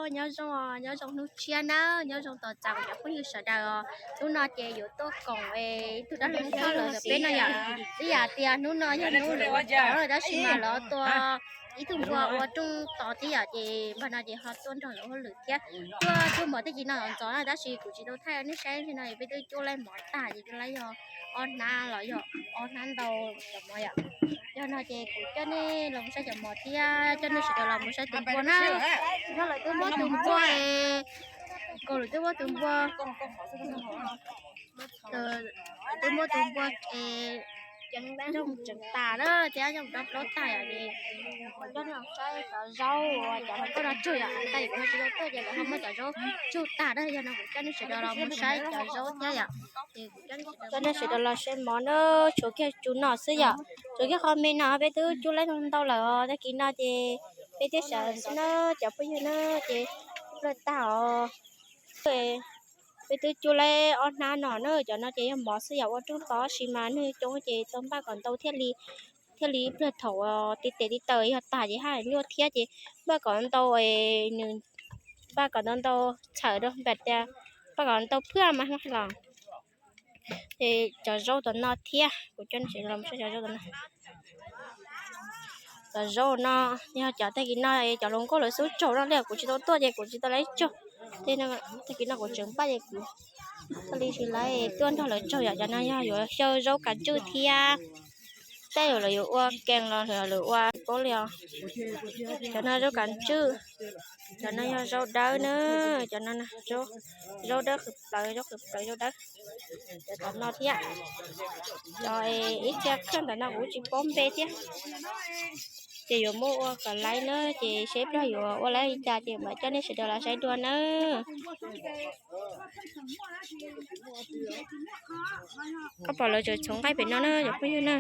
Nyob zoo, nyob zoo hnub tshiab nawb, nyob zoo tos txais kuv cov phooj ywg sawv daws os. Hnub no ces yuav tuaj koom ib tug dab laug Thoj los ntawm peb no yom. Twb yam tias hnub no yog hnub lawv tab sis mas lawv tua ib tug npua ua rooj tod thiab yom, ces npag no ces ho tuaj nrog lawv hauj lwm thiab. Tuaj cuab mov tag kis no ntxov na, tab sis kuv tsis tau thaij nej saib no, peb twb cuab laib mov tag ces cuab laib yog ob hnab los yog ob hnab ntau cov mov yom. Yog no ces kuv coj nej los mus saib cov mov thiab coj nej sawv daws los mus saib tus npua na. Nyob lawv twb muab tus npua, kom lawv twb muab tus npua, twb muab tus npua es yeej tseem tas na, thiab yeej dob plaub tag yom. Kuv coj nej los saib cov zaub uas cov hluas nkauj no tsug yom, tas kuv ho tsis tau tuaj ces lawv ho muab cov zaub tsug tag na. Yog no kuv coj nej sawv daws los mus saib cov zaub thiab yom. Coj nej sawv daws los saib mov na, tshuav kiag tsu no xwb yom. Tshuav kiag qhov me no peb twb cuab laib ntau lawm os, tag kis no ces peb thiaj sawv xwb na, cov phooj ywg na, ces ib pliag tag os. Peb twb cuab laib ob hnab no na, cov no ces yog mov xwb yom, ua rooj tod sis mas neeg coob ces tau npaj kom ntau thiaj li, thiaj li ib pliag thaum tib tes tib taw yog tag ces haj nyuaj thiab ces npaj kom ntau, nws npaj kom ntau ntau txhawm rau npam tias npaj kom ntau phwj mas los. Ces cov zaub tom no thiab, kuv coj nej sawv daws los saib cov zaub tom no. Cov zaub no yog cov tag kis no cov hluas nkauj lawv xub tsaug no li, kuv tsis tau tuaj ces kuv tsis tau lawv tsaug. Tag kis no kuv tseem npaj ces kuv thiaj li tsis lawv tuaj nrog lawv tsaug yom. Cov no yog yuav xyaw zaub kav ntswj thiab, tej zaum lawv yuav ua kees los lawv ua paub li os. Cov no zaub kav ntswj, cov no yog zaub dawb na, cov no zaub dawb qhwv plaws, zaub qhwv plaws zaub dawb. Cov tom no thiab, cov ib txhia khaub ntawm no kuv tsis paub npe thiab. Ces yuav muab ua kom laib na, ces seb ib pliag yuav ua laib li cas ces mam coj nej sawv daws los saib dua nawb. Koj pom lawv tseem txhoov nqaij pem no na cov phooj ywg na.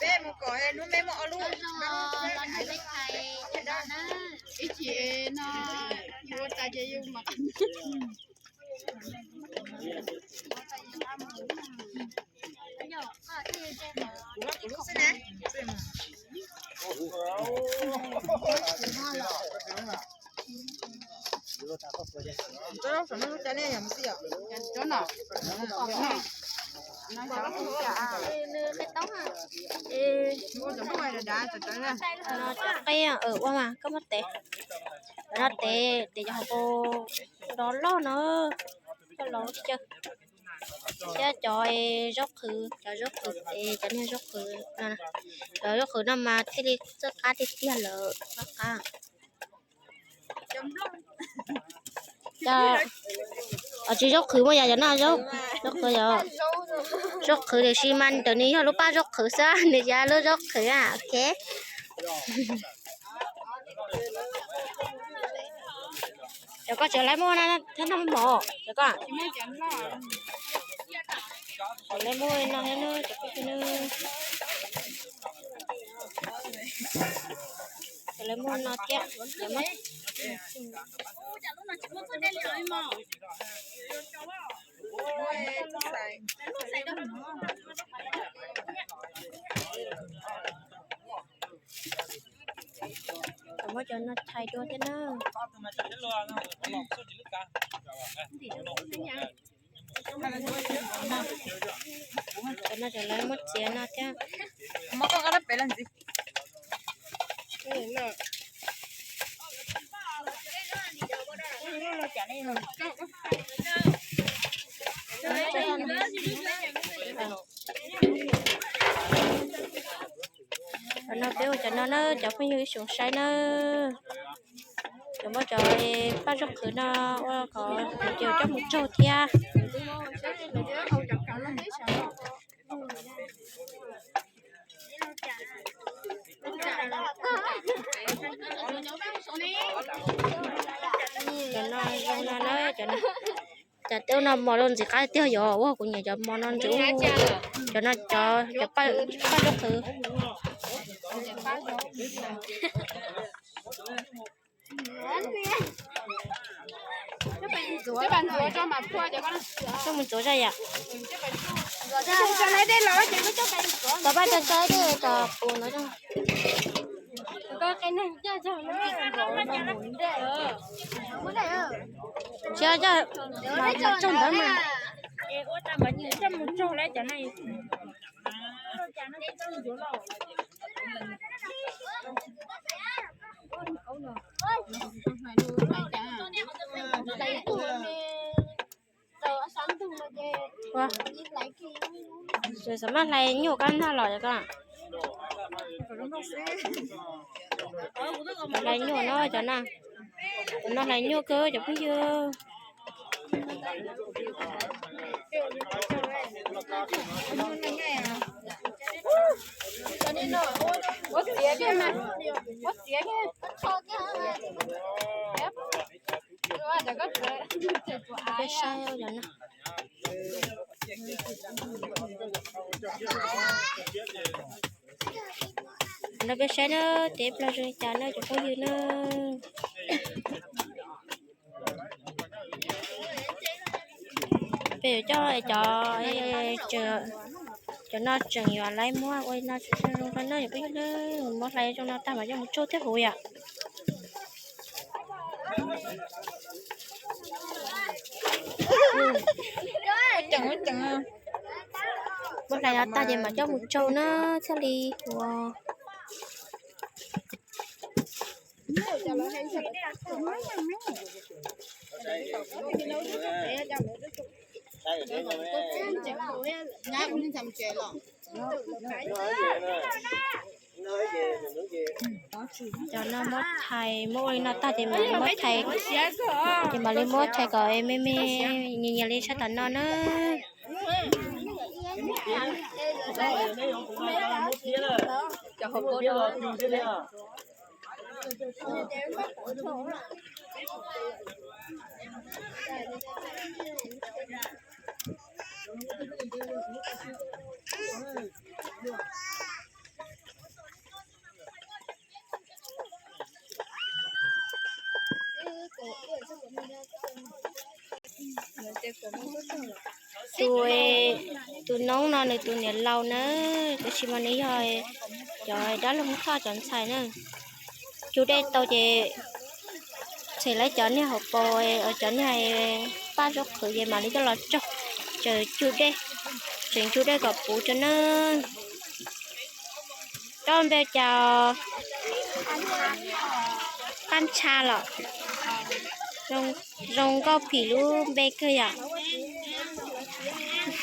Peb mus kom hnub me muaj ob lub. Ib chim no yuav tas ces yus mam. Kuv lub xwb na. Cov qe ua mas koj muab tev, cov no tev, tev cov hauv paus nrov loj no, koj los xyaw. Thiab cov zaub qhwv, cov zaub qhwv, cov niag zaub qhwv, cov zaub qhwv no mas thiaj li txawj qab tiag tiag lawm, txawj qab. Tsis zaub qhwv mas yog cov no, zaub qhwv, zaub qhwv tiam sis mas ntawm nws yog lub paj zaub qhwv xwb, nws yog lub zaub qhwv, ok. Cov koj tseem lawv muaj thiab no mog, cov koj tseem lawv muaj no thiab no, cov koj thiab no. Cov lawv muaj no thiab. Muab cov no thaij dua thiab na. Cov no cov lawv muab txiav no thiab. Cov no peb ua cov no na cov phooj ywg ib tsoom saib na. Cov muab cov paj zaub qhwv no ua kom cov coj mus tsaug thiab. Cov no zoo no na, cov no, cov teb no mos rau ntxim qab tiag yog ua kuv nyiam cov mos no ntxim ua. Cov no cov, cov paj zaub qhwv. Coj mus ntxuav zaj yam. Tau paj tso tso dej tso pus no. Tsis coj mas tsaug ntawd mas. Ua, xam maj hlais nyuj koj noj los os. Hlais nyuj no cov na, cov no hlais nyuj kawg cov phooj ywg. Ua txiav kiag mas, ua txiav kiag. Peb saib cov no. Los peb saib na, teb plag zoo li cas na cov phooj ywg na. Peb yuav coj cov, cov no tseem yuav laiv muab ua no zoo rau no cov phooj ywg na. Muab hlais zoo no tag mas coj mus tsaug thiab huv yom. Muab hlais no tag ces mam coj mus tsaug na thiaj li ua. Cov no muab thais, muab ua li no tag ces mam li muab thais, ces mam li muab thais kom me me nyias nyias li saib tom no na. Tus, tus noob no nws tus niam laus na, tab sis mas nws yog cov dab laug Hmoob Thoj cov ntxhais na. Cug dej tau ces tshem lawv cov niag hauv paus, cov niag paj zaub qhwv ces mam li coj los tsaug, tseem cug dej, tseem cug dej kom puv tso na. Koj npe cas? Paj Ntsha los? Zoo nkauj phim lub npe kawg yom.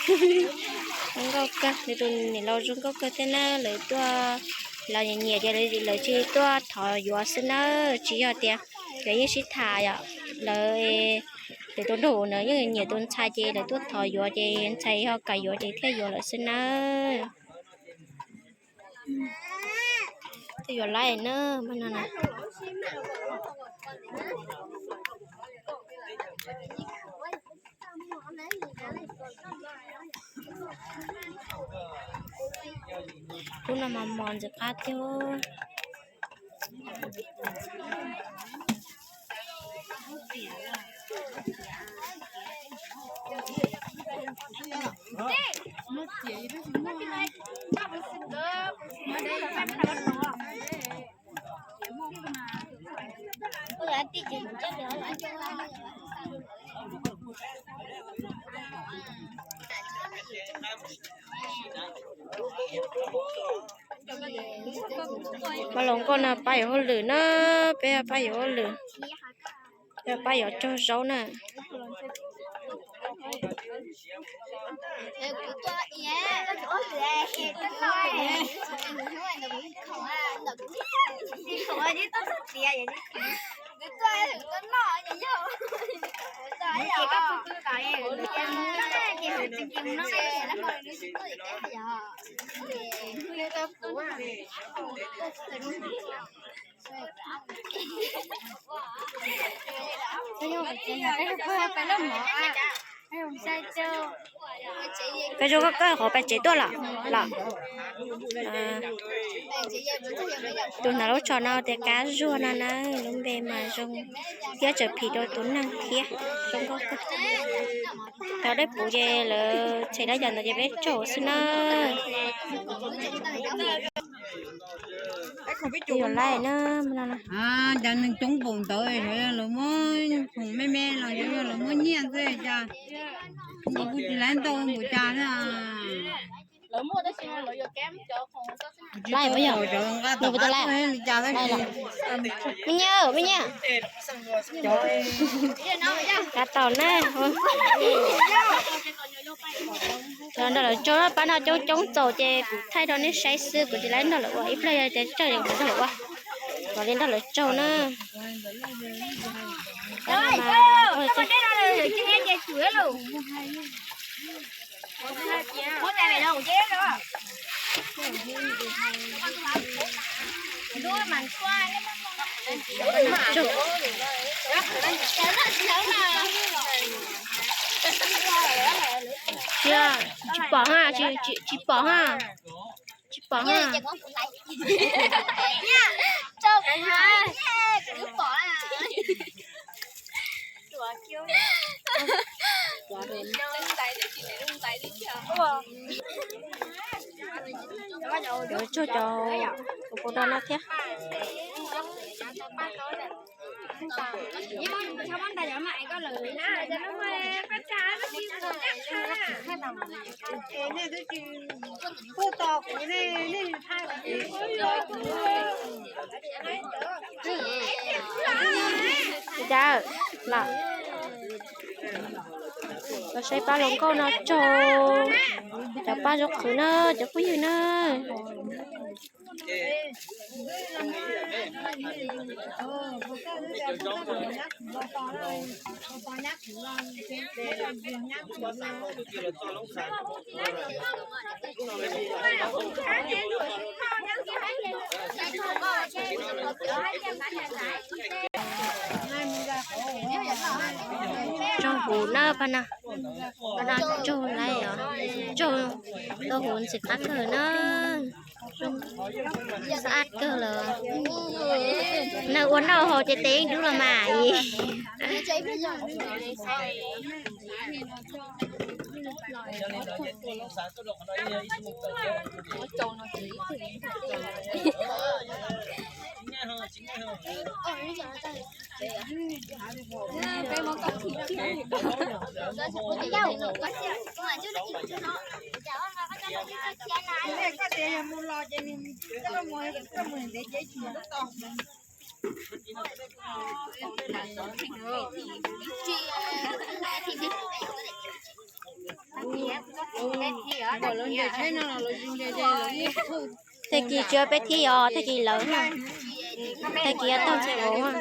Zoo nkauj kawg, nws tus niam laus zoo nkauj kawg thiab na, lawv tuaj, lawv nyiam nyiam ces lawv tsis tuaj thov yuav xwb na, tsis yog tias lawv yeej sib tham yom, lawv, lawv tus nraug na yeej nyiam tus ntxhais ces lawv tuaj thov yuav ces ntxhais ho kam yuav ces thiaj yuav lawm xwb na. Twb yuav laiv na, mas no na. Lub no mas mos ntxim qab tiag. Pab los nkauj no pab yuav hauj lwm na, peb pab yuav hauj lwm, pab yuav tsaug zaub na. Peb zoo koj koj qhov pais tsev tuaj los los. Tus ntawm lub tsho no tias Kab Zuag no na, lub npe mas zoo thiab tseem phim rau tus neeg thiab. Zoo nkauj kawg. Cov dej puv ces lawv tshem dab yam ntawd ces peb tsaug xwb na. Cov neeg coob npaum ntawd xyov yog lawv muab khoom me me los xyov yog lawv muab nyiaj xwb cas, kuv tsis laib ntau npaum cas na. Tsis tau cov nqa tom qab tuaj li cas tab sis. Me nyiaj, me nyiaj. Kav tom na. Cov nrog lawv tsaug pab no coob coob txaus ces kuv thaij rau nej saib xwb, kuv tsis laib nrog lawv ua, ib pliag yog tias tsawg kuv nrog lawv ua. Mam li nrog lawv tsaug na. Tsis pom ha, tsis pom ha. Tsis pom ha. Yuav tsuag cov kuv pus rau no thiab. Ntawd los, los saib pab hluas nkauj no tsaug, cov pab zoo qhwv na, cov phooj ywg na. Tsaug huv na pab na, pab na tsaug lawm os, tsaug, tsaug huv ntxim qab kawg na. Xab ab kawg lawm. Neeg ua noj haus ces tes yeej dub los mas. Tag kis tsis yog peb thiab os, tag kis lawv, tag kis yog tag nrho vauv.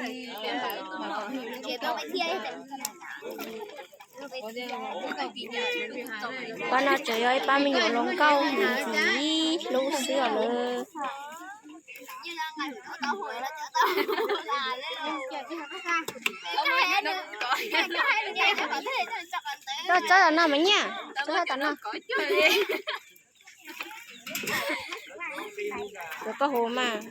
Pab no tseem yog ib pab me nyuam hluas nkauj ntxim hlub xwb os lawv. Txawb tom no mas nyiaj, txawb tom no. Kuv koj hu mas.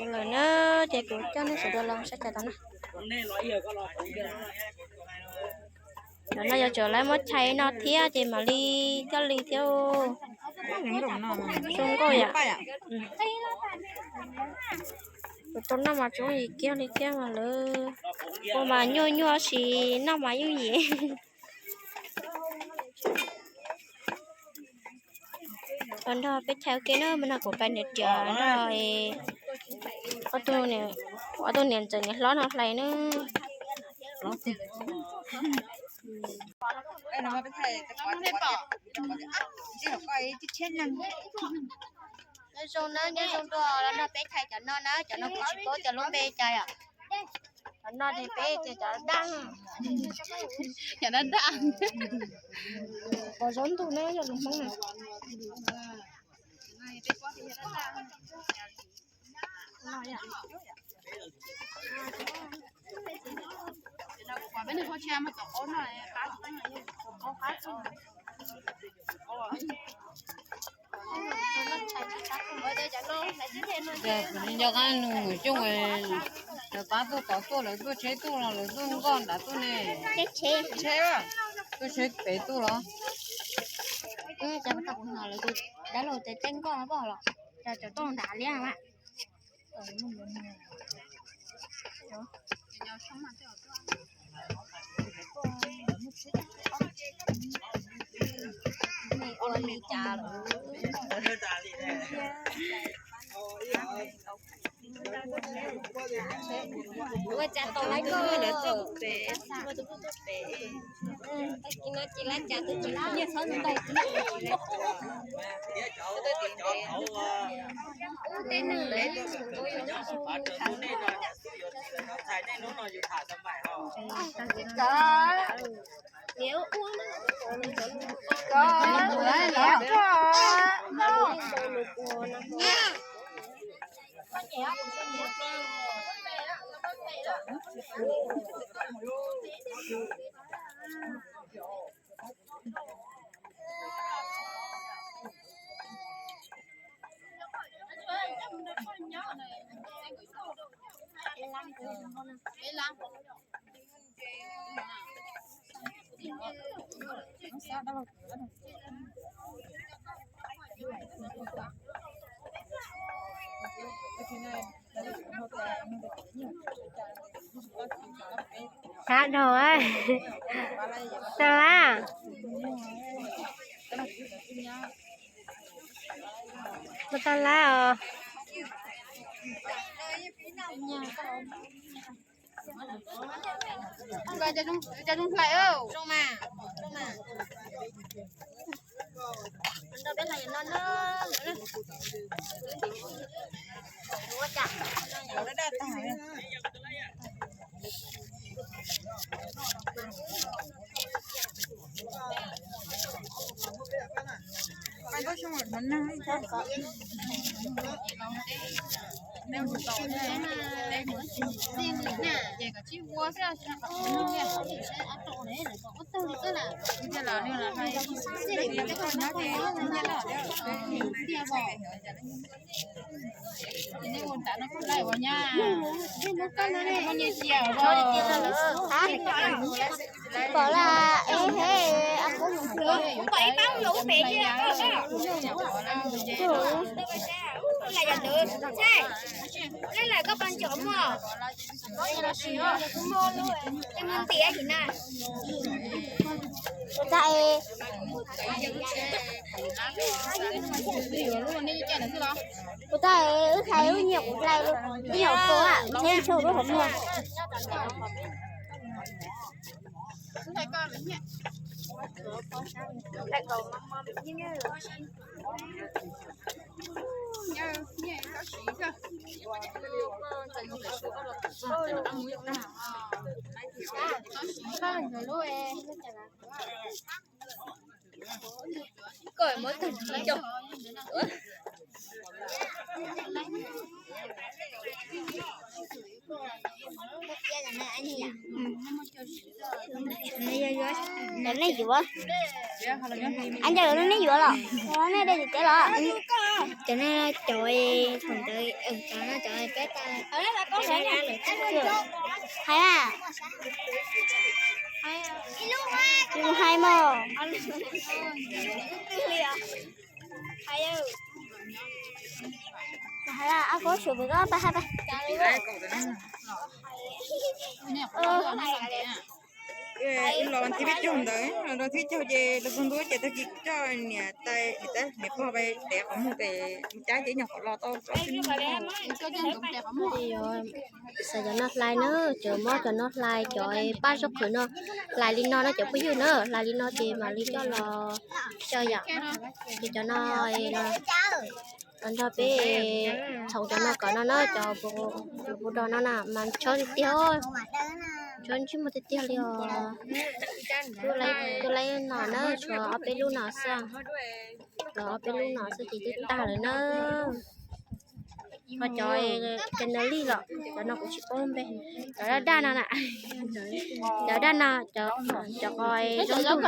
Ua lawm na, ces kuv coj nej sawv daws los saib cov tom no. Cov no yuav tsum lawv muab chais no thiab ces mam li thiaj li thiab. Zoo nkauj yom. Kuv tau noj mas tsis yooj yim kiag li thiab mas lawv ua mas nyuaj nyuaj sis noj mas yooj yim. Los nrog peb chais ua ke na, mas no kuv pais niam riam nrog ob tug niam ntxawm niam hlob no hlais na. Nyob zoo na, nyob zoo dua los nrog peb thaij cov no na, cov no kuv tsis paub cov lub npe cas yom. Cov no ces peb tias cov daj, cov daj daj, pom zaub ntug na yog lus Hmoob na. Kuv nco qab nws mus coob, lawv pab tuaj tod tuaj, lawv tuaj tsheb tuaj los lawv tuaj nkoj nrad tuaj ne. Tsheb, tuaj tsheb pem tuaj los. Dab laug tes teb nkoj pom los, cov tuaj nrad liab na. Ua li cas lawm? Ua cas tau lawv tuaj pem, ua tus tuaj pem. Tag kis no ces lawv cas tus tsis nyiaj txhob ntau. Ub, tej neeg lawv tus tus yuav nyob ntawm nej no, yus txhais nej hnub no yus tham tau npaim os. Koj, koj, koj. Sab dhau, tau lawm, tau lawm os. Cov zoo hlais, zoo mas, zoo mas. Nrog peb hlais no na. Pom lawm, es he, a, kuv mus pom lawm pem tiag. Lawm koj pas ncov muaj. Kuv tag, kuv tag, wb txhais wb nyiam kuv hlais, wb nyiam kuv, wb nyiam kuv lub hauv muag. Koj muab tag tsis coj. Cov nej yuav, a, ncauj lub nej yuav los nej de tim teb los. Cov nej cov thaum ntawd cov no cov peb tas hais na. Mus hais mog. Hais, ab, koj sum pem koj pab hais pab. Wb los thib peb caug ntawd, los thib caug ces los txog ntua ces tag kis coj niam tais niam pog pais tes qhov muag pem cab ces nyuag qhov los tau tsob xwb. Xav cov no hlais na, cov mob cov no hlais, cov paj zaub qhwv no hlais li no na cov phooj ywg na, hlais li no ces mam li coj los xyaw yom. Ces cov no los nrog peb txhoov cov no kom no na, cov puv dos no na mas chob tiag tiag, chob ntsej muag tiag tiag li os. Twb laib no na, tshuav ob peb lub no xwb, tshuav ob peb lub no xwb ces twb tag lawm na. Ho cov, cov nws lij los cov no kuv tsis paub npe, cov daj daj no na, cov daj no, cov qhov zoo ntug.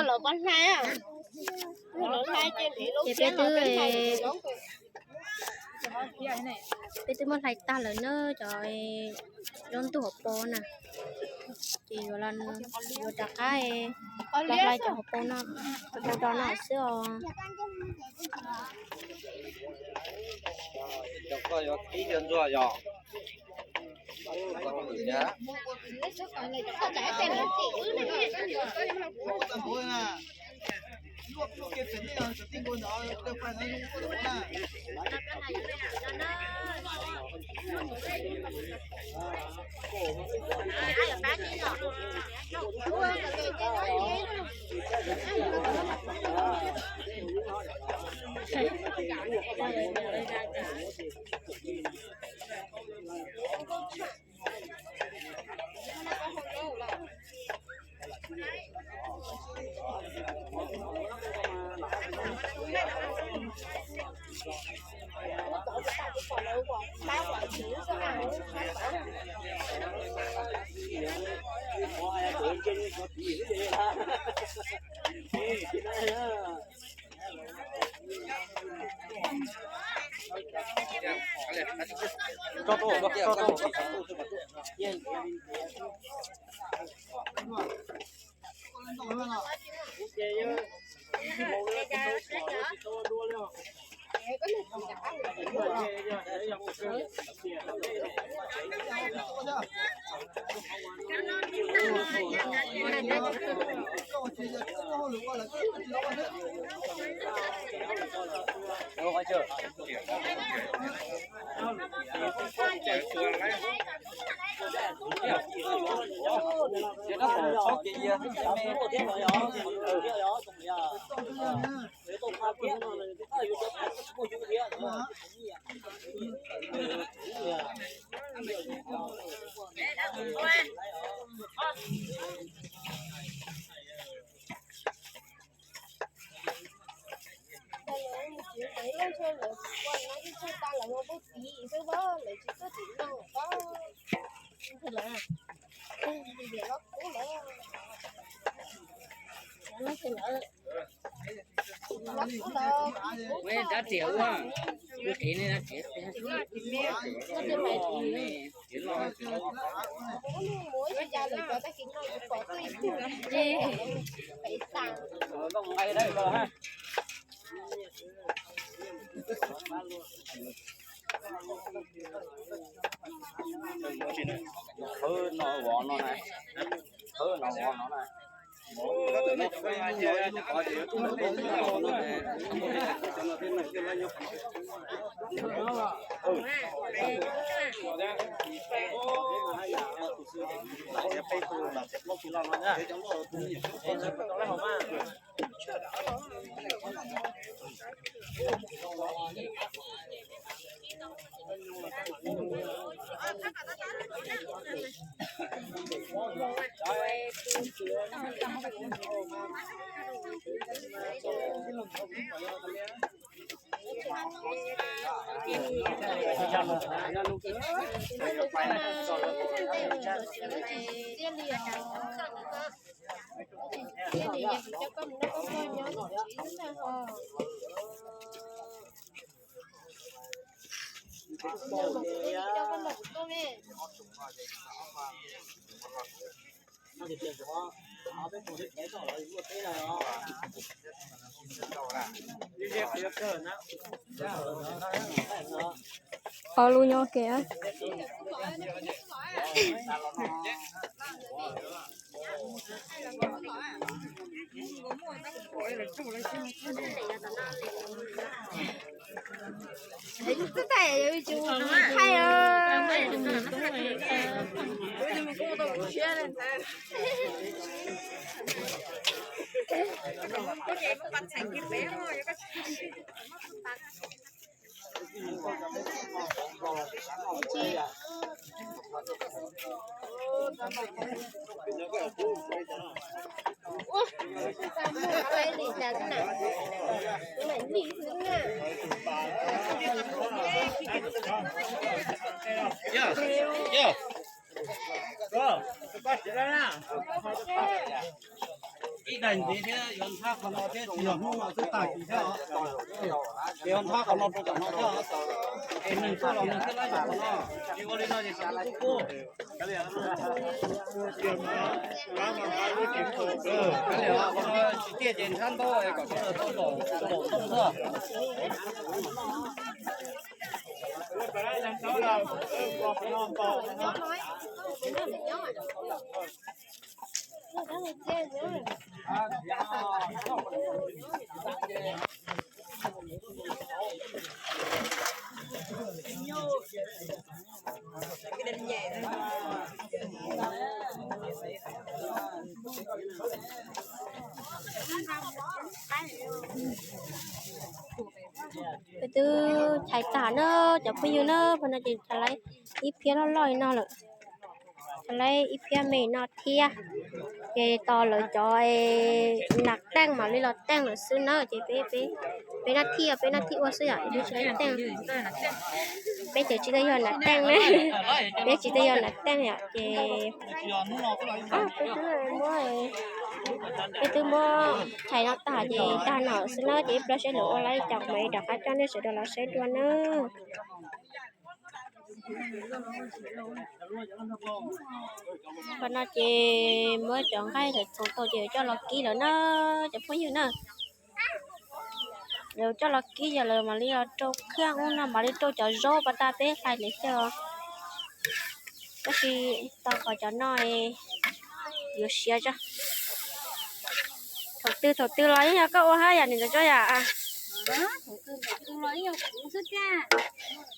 Ces peb twb, peb twb muab hlais tag lawm na, cov zoo ntug hauv paus na. Ces yuav, yuav rov qab los hlais cov hauv paus no, cov paus dos no xwb os. Rab riam ua, ua kev ne rab riam. Khawb no vov no na, khawb no vov no na. Ob lub nyob ke. Ib daim ntxiv thiab, yuav nthab qhov no thiab, tsis yog hnub no xwb, tag kis thiab os. Ces yuav nthab qhov no rau tom no thiab os. Es nws tuaj los nws thiaj lab zog qhov no. Ces ua li no ces sawv daws kub kub. Kav liam, qhov no tsis tiaj ces nthab ntaub kom sawv daws tau zaum zaum tooj xwb. Peb twb chais tag na, cov phooj ywg na, pab no ces chais lawm ib phiab loj loj li no lawm. Chais lawm ib phiab me no thiab. Ces tos lawv cov nas teej mam li los teej lawm xwb na, ces peb, peb nab thij, peb nab thij ua xwb yom, peb tsis teej. Peb ces tsis tau yog nas teej na, peb tsis tau yog nas teej yom, ces peb twb muab, peb twb muab chais no tag ces tag no xwb na, ces ib pliag seb lawv ua li cas mam li rov qab coj nej sawv daws los saib dua na. Qhov no ces muab cov nqaij txhoov tau ces coj los kib lawm na, cov phooj ywg na. Lawv coj los kib yog lawv mam li los rau khaj ub no mam li rau cov zaub pas tas peb hlais ntawd xwb. Tab sis tau qhov cov no yuav siav tso. Thaum twg thaum twg los yeej yog koj ua hab yam nim ntawd tso yam.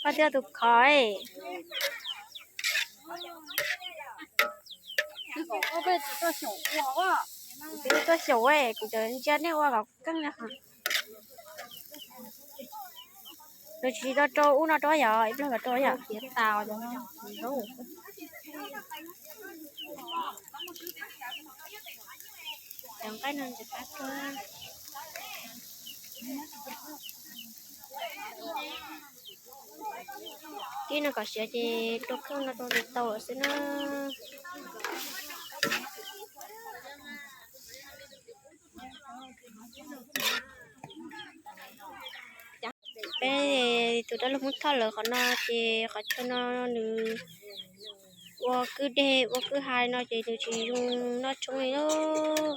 Koj twb tus khov. Kuv twb tuaj xyaum, kuv cov ntsia nej ua kom keej na. Nws tsis tau rau ub no rau yom, ib pliag los rau yom. Cov nqaij no ntxim qab kawg. Kib no kom siav ces rau khaj no rau tes tau lawm xwb na. Peb tus dab laug Hmoob Thoj lawv qhov no ces qhov chaw no nws ua kwj deg ua kwj ha no ces nws tsis zoo noj tshoob li lauj.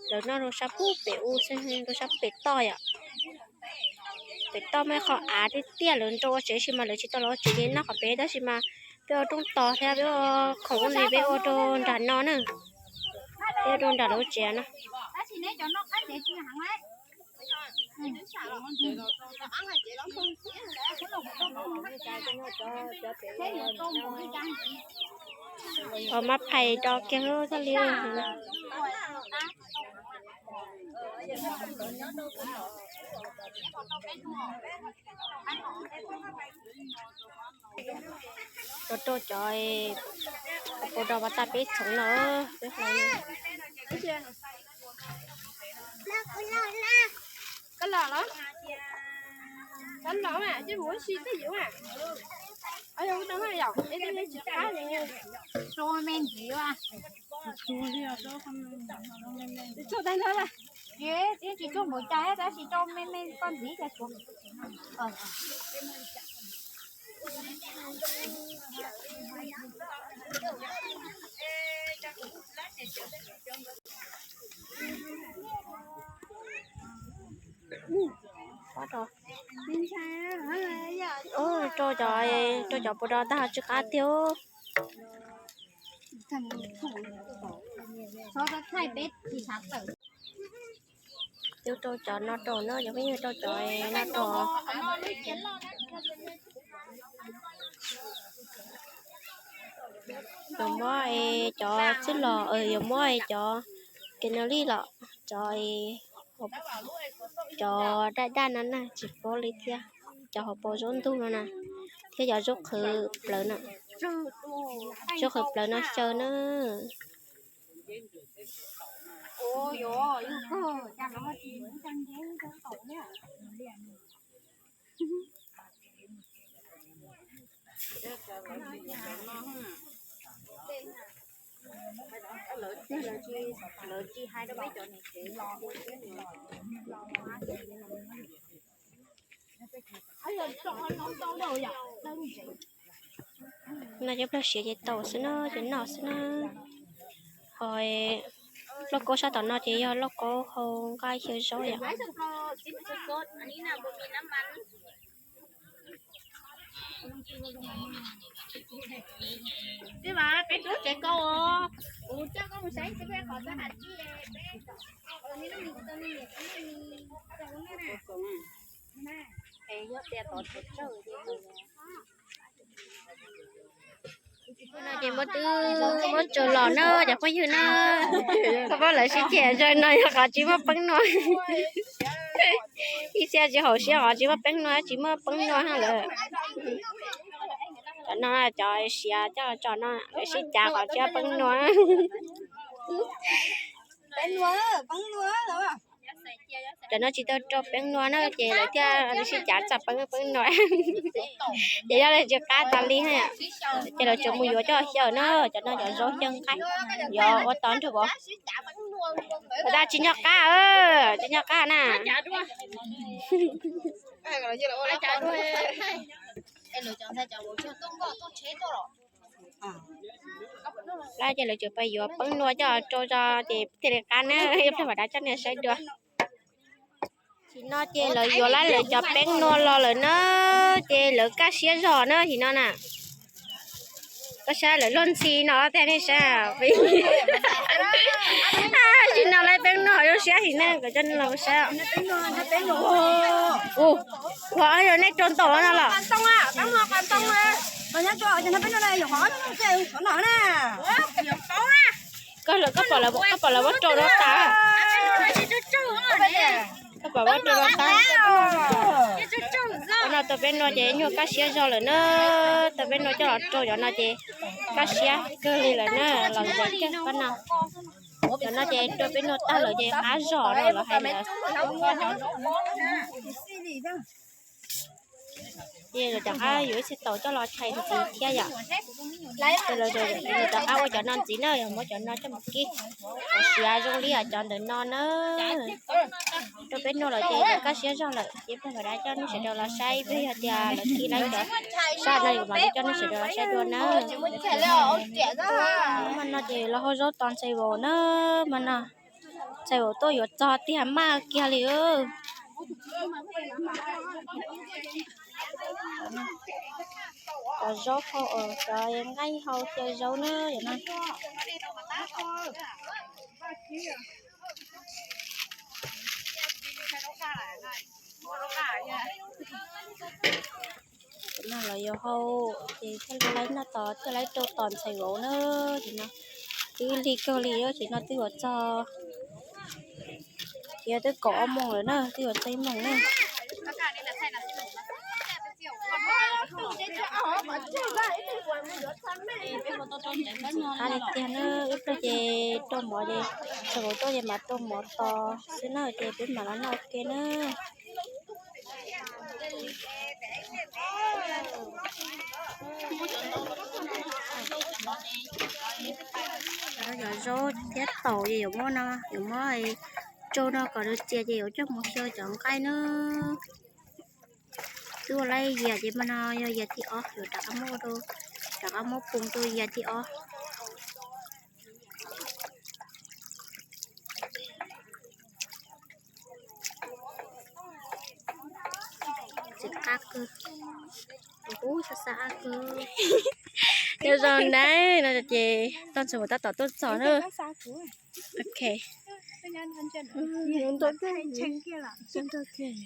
Lawv noj rau sab pem pem ub xwb, rau sab pem toj yom. Pem toj muaj qhov av tiaj tiaj lawv rau ua tsev sis mas lawv tsis tau los ua tsev ces noj qhov pem tab sis mas peb ua rooj tos thiab peb ua khoom ub no peb ua rau nram no na. Peb ua rau nram lawv tsev no. Ua mab phais do kiag lub thiaj li. Rau rau cov pau do pas tas peb txhoov no, peb hlais. Koj los los? Koj los mas, ces mus si twj ywm mas. Yog ua tau mas yom, es tsis qab li. Tso me ntxiv as. Tso tag nrho las. Yeej tsis tso npaum cas tab sis tso me me koj ntxiv cas tsuav. Rau cov, rau cov pau do tag ho tsw qab tiag. Thaij peb tsis xav tawm. Twb rau cov no rau na, cov phooj ywg, rau cov no rau. Yuav muab cov txwj los, yuav muab cov kev no li los, cov, cov daj daj no na tsis paub li thiab. Cov hauv paus zaub ntug no na, thiab cov zaub qhwv plawv no, zaub qhwv plawv no xyaw na. No cov plag siav ces tau xwb na, ces noj xwb na. Ho lauj kaub sab tom no ces yog lauj kaub hau nqaij xyaw zaub yom. No ces muab twb muab tsaws los na cov phooj ywg na. Koj paub lawv sib ceg zog no yog qhov tsis muaj peeb nua. Ib txhia tsis haum siab qhov tsis muaj peeb nua, tsis muaj peeb nua lawm. Cov no cov siav coj tso no lawv sib cav qhov tsis muaj peeb nua. Cov no tsis tau rau peeb nua na ces lawv thiaj sib cav txog peeb, peeb nua. Ces yog li tsis qab tas li, ces lawv tsuas mus yuav coj xyaw na, cov no cov zaub xyaw nqaij, yuav ua tau nrog vauv. Ua tas tsis nco qab, tsis nco qab na. Lawv ces lawv tsuas pais yuav peeb nua coj rau tso ces thiaj li qab na, ib pliag mam rov coj nej saib dua. Tam sim no ces lawv yuav lawv cov peeb nua los lawm na, ces lawv kaj siab zog na tam sim no na. Koj saib lawv luag ntxhi no tiag nej saib. Tam sim no lawv peeb nua zoo siab heev na, kom coj nej los saib. Ua, yog nej rau ntau no los? Koj pom lawv, koj pom lawv muab rau rau tas. Koj pom muab rau rau tas. Cov no tau peeb nua ces nyuag kaj siab zog lawm na. Tau peeb nua coj los rau cov no ces kaj siab kawg li lawm na, los zoo kawg no. Cov no ces rau peeb nua tag lawm ces qab zog na los hais lawm. Ces lawv rov qab yuav ib txhia taus coj los tshais ntxiv thiab yom. Ces lawv rov qab ua cov no ntxiv na, yog muab cov no coj mus kib kom siav zoo li cov ntawm no na. Rau peeb nua lawm ces lawv kaj siab zog lawm, ces peb mam rov coj nej sawv daws los saib, peb yog tias lawv kib lawm cov sab no mam li coj nej sawv daws los saib dua na. Hmo no ces los hau zaub tos ntxhais vauv na, hmo no ntxhais vauv tuaj yuav txog tiag maj kiag li. Cov zaub hau, cov nqaij hau xyaw zaub na yom no. Cov no los yuav hau, ces thiaj li laib noj tos, thiaj laib rau tos ntxhais vauv na. Ces no twb lig kawg li, ces no twb yuav txog, ces twb kaum ob moos lawm na, twb yuav txog ib moos na. Qab li tiag na, ib pliag ces rau mov ces, ntxhais vauv tuaj ces mam rau mov tos xwb na, ces peb mam los noj ua ke na. Cov zaub thiab taum ces yuav muab no, yuav muab rau no kom nws txias ces yuav coj mus xyaw cov nqaij na. Twb ua laib yias ces mas no yog yias thib ob, yuav rov qab muab rau, rov qab muab poo rau yias thib ob. Tsis qab kawg, ub, xa xa qab kawg. Nyob zoo na, no ces toj ntxhais vauv tab tom tuaj txog na. Ok. Ntau kawg, ntau kawg.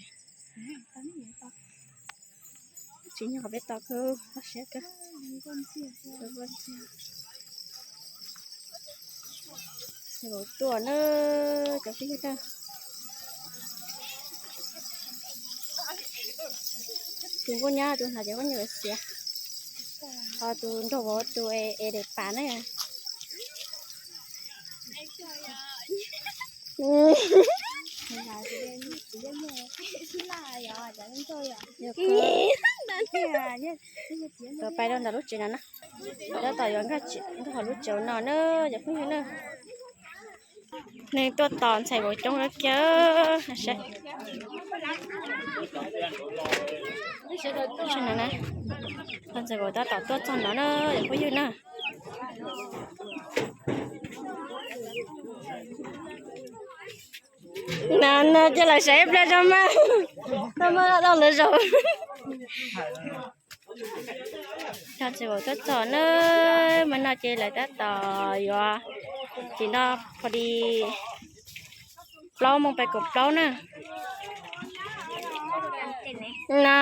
Tsis nyob qhov peb tau kawg, siab kawg. Ces vauv tuaj na, cov phooj ywg na. Tus nkauj nyab tus hnav cov khaub ncaws xiav, ho tus nraug vauv tus es daim pam na. Tuaj pais rau ntawm lub tsev no na, tab tom yuav nkag hauv lub tsev no na, cov phooj ywg na. Neeg tuaj tos ntxhais vauv coob kawg kiag. Ntxhais vauv tab tom tuaj txog no na, cov phooj ywg na. No no, cia lawv saib ib pliag tso mas, tau mas tau lawv zaum. Ntxhais vauv tuaj txog na, mas no ces lawv tab tom yuav, ces no pha di plaub moos pais kaum plaub na. No.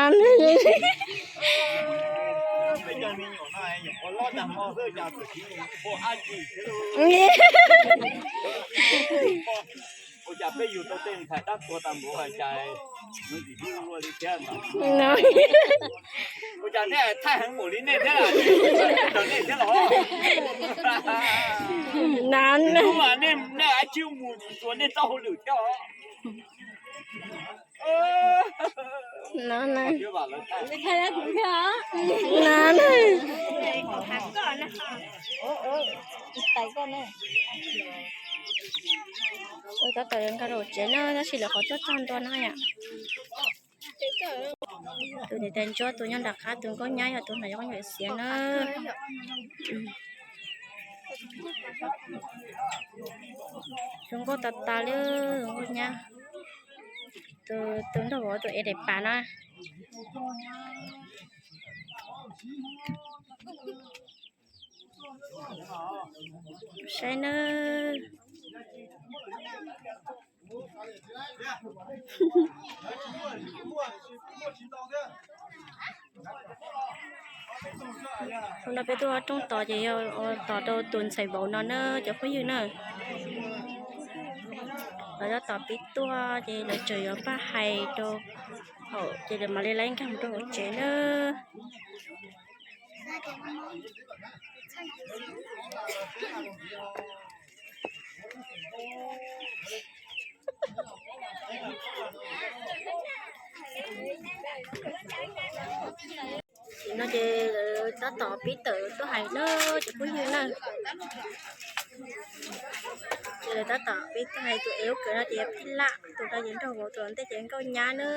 Ua cas peb yug tau tej ntxhais dab tuag tag npaum cas, nws tsis hlub luaj li thiab no. Ua cas nej thaij heev npaum li nej thiab, nej thiab los? Nej, nej ab tsi mus tsis txuas nej txoj hauj lwm thiab os. Tab tom nkag rau tsev na, tab sis lawv qhov tuaj txog ntua no yom. Tus niam tais ntsuab tus nyob nram qab tus nkauj nyab yog tus hnav cov khaub ncaws xiav na. Zoo nkauj tas tas li, nkauj nyab. Tus, tus nraug vauv tus es daim pam na. Saib nawb. Hnub no peb tuaj roob tod ces yog ua tos rau tus ntxhais vauv no na cov phooj ywg na. Lawv tab tom pib tuaj ces lawv tseem yuav pab hais rau hauv ces lawv mam li lawv nkag mus rau hauv tsev na. Tam sim no ces lawv tab tom pib tawm tuaj hais na cov phooj ywg na. Ces lawv tab tom pib tuaj hais tus es ub kawm no ces yog Phij Laj, tus no ces nraug vauv, tus ntej ces nkauj nyab na.